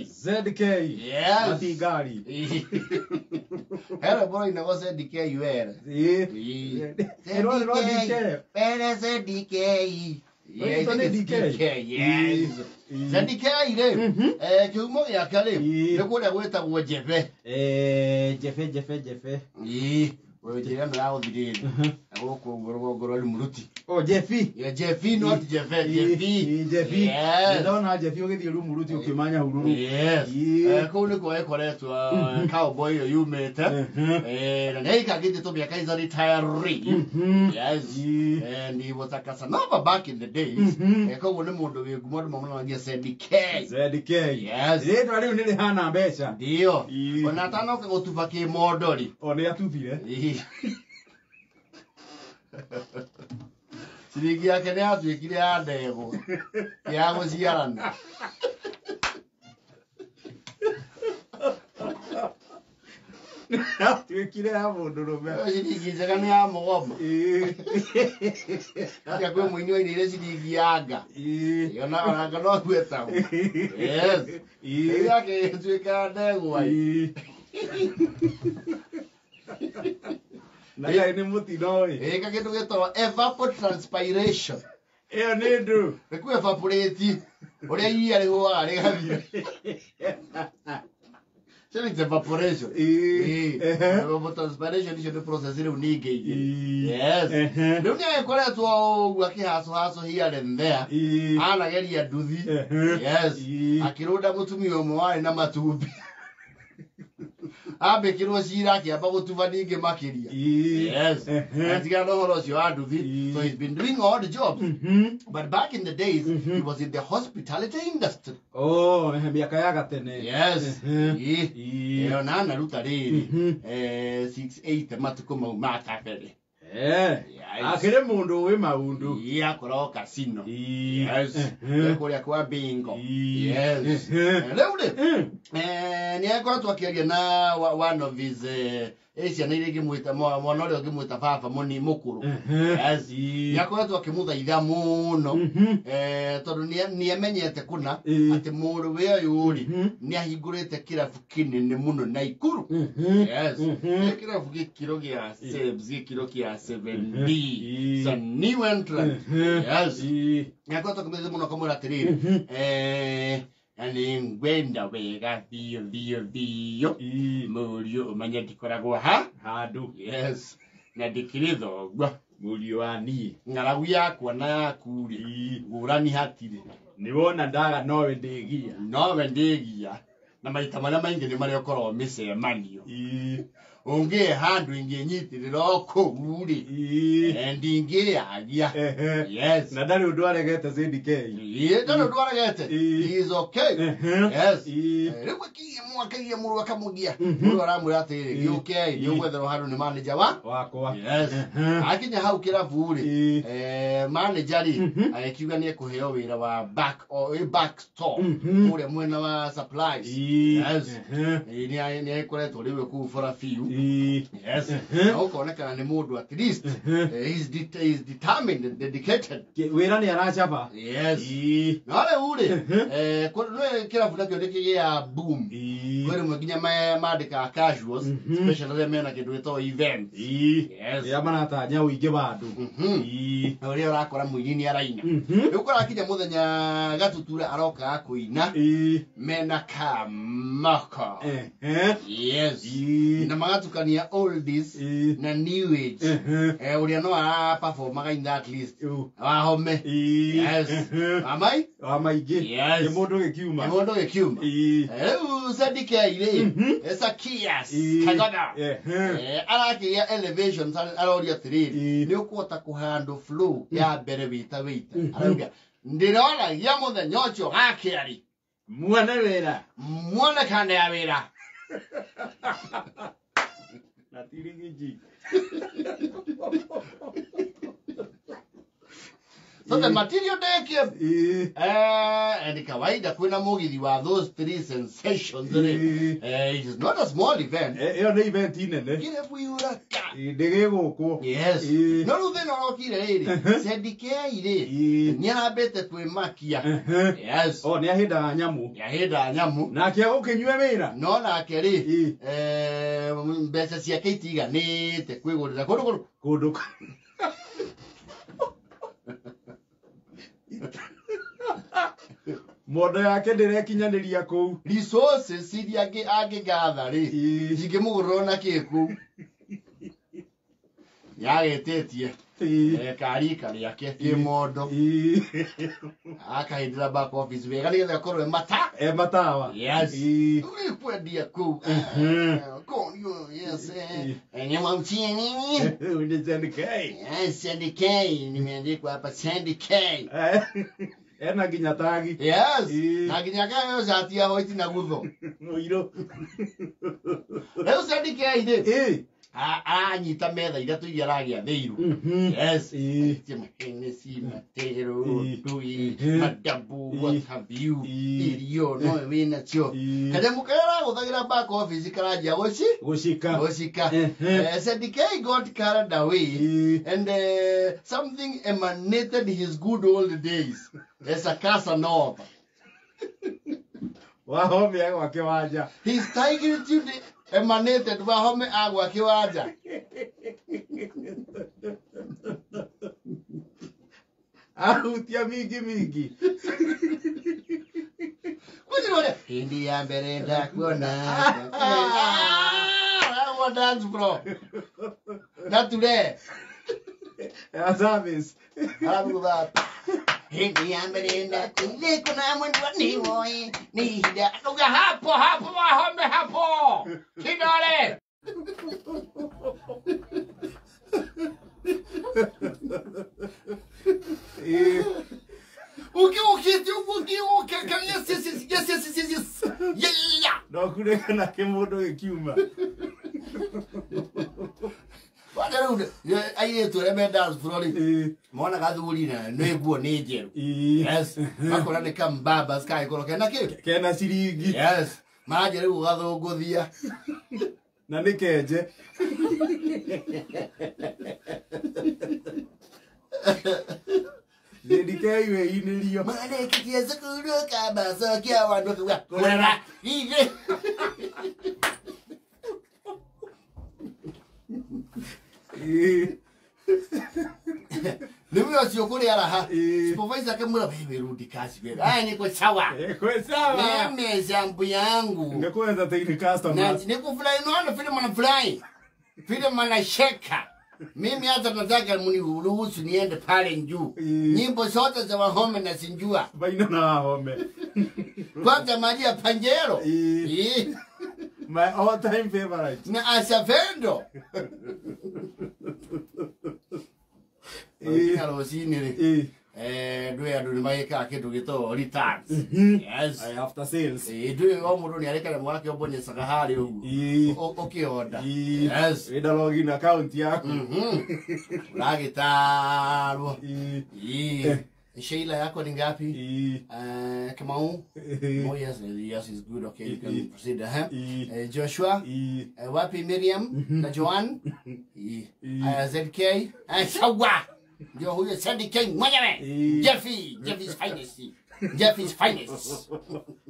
ZK. Yes. Matigari. Hero bro inago ZK were. Ĩĩ. Ĩrwarĩ rwa DK. Pere ZK. Rwĩtwo nĩ DK? Yes. Ĩĩ. ZK rĩ, kĩhumo gĩake rĩ, Ĩĩ. nĩ kũrĩa gwĩtagwo Njebe. Jefe jefe jefe. Ĩĩ, wewe njĩra ĩno ya gũthirĩrĩ. Na gũkũ ũguo rũgongo rwa Rumuruti. Oh, Jefi. Yeah, Jefi, not Jefe, Jefi. Jefi. Yes. Ndona Jefi ũgĩthiĩ Rumuruti ũkiuma Nyahururu. Yes. Ĩĩ. Kũu nĩkuo ĩkoretwo cowboy ĩyo yumĩte. Na nĩ aikangĩte tũmĩaka is a retiree. Yes. Ĩĩ. And he was a Casanova back in the days. Koguo nĩ mũndũ wĩ ngumo andũ mamũnanagia ZK. ZK. Yes. Rĩtwa rĩu nĩ rĩhana mbeca. Ndio. Ĩĩ. Ona atanoka gũtuba kĩmondo-rĩ. O nĩ atubire. Ĩĩ. Ciringi yake nĩ yatuĩkire ya ndegwa ya gũciarana. Atuĩkire ya mũndũrũme. Ĩyo ciringi njega nĩ ya mũgoma. Ĩĩ. Tia kwĩ mũini wainĩire ciringi ya nga. Ĩĩ. Ona nga no gwetagwo. Yes. Ĩĩ. Ĩyo yake ĩtuĩka ya ndegwa. Ĩĩ. Na kaĩ nĩ mũtino ĩ. Ĩka kĩndũ gĩtagwo evapotranspiration. Ĩyo nĩ ndũ. Nĩ ku evaporate ũrĩa iria rĩhũaga rĩgathira. Cio nĩ evaporation. Ĩĩ. Ĩĩ. Ehe. Evapotranspiration icio nĩ process rĩu ningĩ igĩrĩ. Ĩĩ. Yes. Ehe. Rĩu nĩ agĩkoretwo ũguo akĩhacũhacũ here and there. Ĩĩ. Anageria nduthi. Ehe. Yes. Ĩĩ. Akĩrũnda mũtumia ũmwe warĩ na matumbĩ. Ambĩkĩrwo cira akĩamba gũtuba ningĩ makĩria. Ĩĩ. Yes. Ehe. Atigana na ũhoro ũcio wa nduthi. Ĩĩ. So he's been doing odd jobs. But back in the days, he was in the hospitality industry. Oh, ehe, mĩaka ya gatene. Yes. Ehe. Ĩĩ. Ĩĩ. Ĩyo na anaruta rĩrĩ. 68 matukũ mau ma kabere. Eh. Yes. Akĩrĩ mũndũ wĩ maũndũ. Ĩĩ akoragwo casino. Ĩĩ. Yes. Ehe. Kũrĩa kwa bingo. Ĩĩ. Yes. Ehe. Rĩu rĩ, nĩ akoretwo akĩaria na one of his ciana iria ingĩmwĩta mwana ũrĩa ũngĩmwĩta baba mũni mũkũrũ. Ehe. Yes. Ĩĩ. Nĩ akoretwo akĩmũthaitha mũno tondũ nĩ amenyete kũna Ĩĩ. atĩ mũrũwe ũyũ rĩ nĩ ahingũrĩte kĩrabu kĩnene mũno Naikuru. Yes. Nĩ kĩrabu gĩkĩro gĩa Sebs, gĩkĩro kĩa 7B. Ĩĩ. It's a new entrant. Yes. Ĩĩ. Nĩ akoretwo akĩmũthaitha mũno akamwĩra atĩrĩrĩ, na nĩ ngwenda wega biũ biũ biũ Ĩĩ. mũriũ ũmenye ndikoragwo ha. Handũ. Yes. Na ndĩkĩrĩ thoguo. Mũriũ wa niĩ. Ng'aragu yakwa na yaku rĩ, Ĩĩ. ngũrani hatirĩ. Nĩ wona ndaga nowe ndĩgia. Nowe ndĩgia na maita marĩa maingĩ nĩ marĩa ũkoragwo mĩcemanio. Ĩĩ. Ũngĩe handũ ingĩnyitĩrĩra o kũu rĩ, Ĩĩ. ndingĩyagia. Ehe. Yes. Na ndarĩ ũndũ aregete ZK. Ĩĩ, ndarĩ ũndũ aregete. Ĩĩ. He is okay. Ehe. Yes. Ĩĩ. Rĩu akirie akaigia mũrũ akamũgia. Mũrũ aramwĩra atĩrĩrĩ, gĩũke nĩ ũgwetherwo handũ nĩ manager wa Wakwa. Yes. Ehe. Akinya hau kĩrabu rĩ, Ĩĩ. Manager rĩ, agĩkiuga nĩ ekũheo wĩra wa back o back store kũrĩa mwena wa supplies. Ĩĩ. Yes. Ehe. Ĩĩ, nĩ agĩkoretwo rĩu kũu for a few. Ĩĩ. Yes. Na ũkonekana nĩ mũndũ at least he's determined and dedicated. Wĩra nĩ aracaba. Yes. Ĩĩ. No rĩu rĩ, nĩ kĩrabu nakĩo nĩ kĩgĩaga boom. Ĩĩ. Kwĩ rĩmwe nginya mandĩkaga casuals, especially rĩrĩa mena kĩndũ gĩtagwo events. Ĩĩ. Yes. Rĩrĩa maratanya ũingĩ wa andũ. Ĩĩ. Na ũrĩa ũrakora mũini nĩ araina. Rĩu kũrakinya mũthenya Gatutura arokaga kũina Ĩĩ. mena kamoko. Ehe. Yes. Ĩĩ. Na magatukania oldies Ĩĩ. na new age. Ehe. Ũrĩa no araperformaga in that list. Ĩu. Wahome. Ĩĩ. Yes. Ehe. Wamai? Wa maingĩ. Yes. Nĩ mũndũ gĩkiuma. Nĩ mũndũ gĩkiuma. Ĩĩ. Rĩu ZK rĩ, Zacchaeus Ĩĩ. Kagoda. Ehe. Arakĩgĩa elevations aroria atĩrĩrĩ, Ĩĩ. nĩ ũkũhota kũhandle flow ya mbere wĩta wĩta. Arauga ndĩroragia mũthenya ũcio gakĩarĩ Muone wĩra. muone kanda ya wĩra. Na ti rigiji. So the material day came. And kawaida kwina mugithi wa those three sensations. It is not a small event. Iyo nĩ event inene. Kirabu yuraka. Ndĩgĩgũkwo. Yes. No rĩu thĩna ũrokire rĩrĩ. Sendikei rĩ. Nĩarambĩte kwĩmakia. Yes. Oh, nĩahĩndaga nyamũ. Nĩahĩndaga nyamũ. Nake agũkĩnyue wĩra. No nake rĩ. Mbeca ciake itiganĩte kwĩgũrĩra kũndũ kũndũ. Mondo yake ndĩrekinyanĩria kũu. Resources iria angĩgatha rĩ cingĩmũgũrĩra ona kĩ kũu. Nĩagĩtĩtie karika rĩake kĩmondo. Akahĩndĩra back office wega nĩgetha akorwo e mata. E matawa. Yes. Kwendia kũu. Yes. Nyama mchini. Ni Sandy K. Yes, Sandy K. Nimeandikwa hapa Sandy K. Ena nginya tagi. Yes. Na nginya kayo shati ya white na gutho. Mũirũ. Rĩu Sandy K rĩ. Aranyita metha ithatũ iria aragiathĩirwo. Yes. Hennessy, matero, ndui, madabu, what have you. Irio no wĩnacio. Kanyamũ karĩa aragũthagĩra back office karanjia gũcika. Gũcika. Sandy K got carried away and something emanated his good old days as a Casanova. Wahome agwa kĩwanja. His tigritude emanated wahome agwa kĩwanja. Ahutia mingi mingi. Kwani hindi ya mbere ndakuona. Ah, dance bro. Nature. Ya service. Aravuga hindi ya mbere ndakuona mwendwa ni woe ni hinda aruga hapo hapo wahome hapo. Kidole. Yes yes yes yes yes yes. Yeah. No kurekana kĩmũndũ gĩkiuma. Wanda rĩu airĩtu arĩa me dance floor rĩ monaga thuri na nĩ nguo nĩ njerũ. Yes. Makora nĩ kambaba kagĩkorwo kena kĩ? Kena ciringi. Yes. Maranjia rĩu gũgathũngũthia. Na nĩ kenje. Ndikei wĩinĩrio. Marĩkĩtie cukuru kamacokia wandu kuga kũrera ithe. Nĩ ũcio kũrĩ araha. Supervisor akĩmwĩra wewe rudi kazi wewe. Aya niko sawa. Niko sawa. Mimi jambo yangu. Ningekuweza take customers. Niko fly naona vile mnafurahi. Vile mnasheka. Mimi hata nataka mniruhusu niende pale juu. Nyimbo zote za Wahome na sinjua. Baina na Wahome. Kwanza Maria Panjero. My all time favorite. Na Asafendo. Rũcinĩ rĩ ndwĩ andũ nĩ magĩkaga kĩndũ gĩtagwo returns. Yes. After sales. Ndwĩ o mũndũ nĩ arĩ kanyamũ gake ũbonyecaga harĩa ũguo ũkĩonda. Yes. Wĩna login account yaku. Ũragĩtarwo. Sheila yako ni ngapi? Kamau? Oh yes, yes is good. Okay, you can proceed. Joshua? Wapi Miriam? Na Joan? ZK? Sawa. Ndio huyo Sandy King mwenyewe. Jeffy, Jeffy's finest. Jeffy's finest.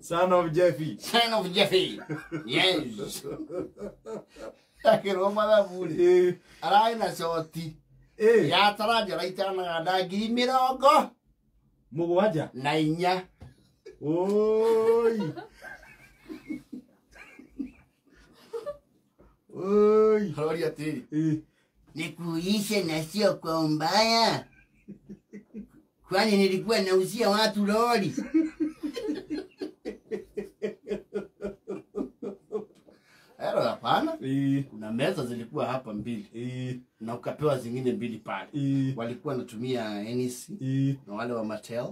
Son of Jeffy. Son of Jeffy. Yes. Akirwo mathabu-rĩ, ararĩ na coti ya taranja raitanaga na ngiri mĩrongo mũgwanja na inya. Oi. Oi. Aroria atĩrĩ, nikuishe na sio kwa mbaya, kwani nilikuwa nauzia watu lori. Ero hapana. Kuna meza zilikuwa hapa mbili na ukapewa zingine mbili pale. Walikuwa wanatumia NEC na wale wa Mattel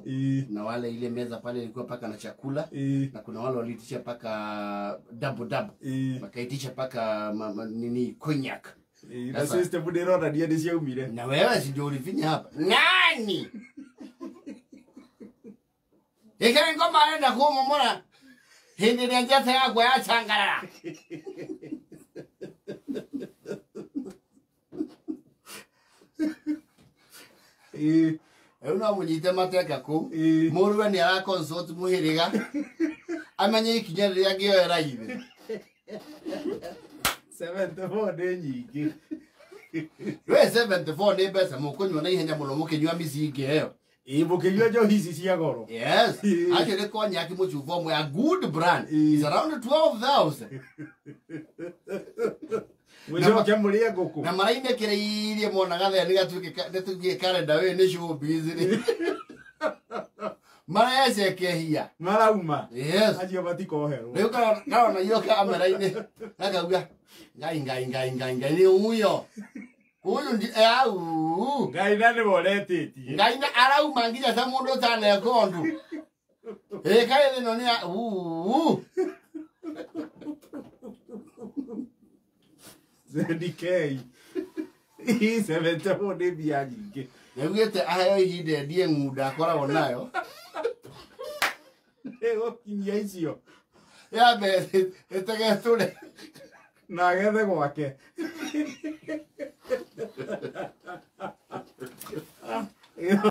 na wale ile meza pale ilikuwa paka na chakula na kuna wale waliitisha paka double double. Wakaitisha paka nini cognac. Na system ndirona ndiye ndiciaumire. Na wewe si ndio ulifinya hapa. Nani? Ĩkĩrĩ ngoma arenda kũmomora hĩndĩ ĩrĩa njata yakwa yacangarara. Rĩu no mũnyite mateka kũu. Mũrũwe nĩ ara consult mũhĩrĩga amenye ikinya rĩrĩa angĩoera ithe. 74 nĩ nyingĩ. We 74 nĩ mbeca mũkũnyua na ihenya mũno mũkĩnyua micingi ĩyo. Ĩĩ mũkĩnyua njohi ici cia goro. Yes. Actually konyaki mũcuba ũmwe a good brand is around 12,000. Mũcoke mũrĩe ngũkũ. Na marainĩkĩrĩirie monaga thĩa nĩ gatuĩke karenda wĩ nĩ showbiz rĩ. Marecekehia. Marauma. Yes. Acio matikoherwo. Rĩu karona iyo kamera-inĩ gakauga ngai ngai ngai ngai ngai nĩ huyo. Huyu ndi au. Ngai na nĩwe ũretĩtie. Ngai na arauma nginya ta mũndũ ũtaneka ũndũ. Ĩ kaĩ ĩno nĩ uu. ZK. Ii 74 nĩ mbia nyingĩ. Nĩaugĩte aheo ihinda endie ng'unda akoragwo nayo. Ĩgũkinyia icio. Yambe ĩtegetũre. Na agethe gwake.